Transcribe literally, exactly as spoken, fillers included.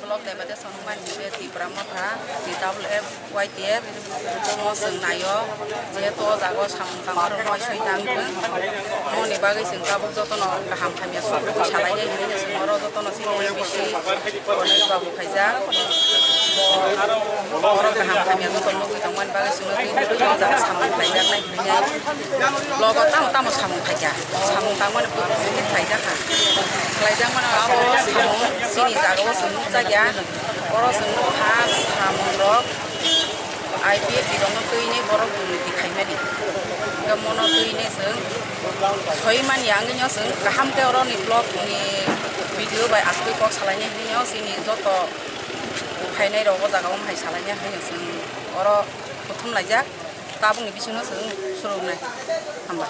Block Deputation wngmani hinkhe Tipra Motha, T W F, Y T F, omo chwng naio, jehetu o jaga o samung tangmarokno soi tang thung. Moni bagwi chwng tabuk jotono kaham hamya sukrubwi salainai hinwi chwng oro jotono chini M D C Ganesh Babu khaijak. Bo oro kaham hamya joto nugwi tongmani bagwi chwngno twi nugwi o jaga samung khlaijaknai hinwi. Logo tamo tamo samung khaikha, samung tangmani buphang khe khlaijakha. Khlaijakmani abo samung chini jaga o chwng nukjakya. Oro chwng nukha samung rok I P F T rokno twi ni borok durniti khaimani. Hwnkhe mono twi ni chwng soi manya wngwi no chwng kaham khe oro ni block ni B D O bai asugwi kok salainai hinwi no chini joto phainai rok o jaga o hai salainai hinwi no chwng oro kuthum laijak. Tabukni bisingo chwng surungnai. Hambai.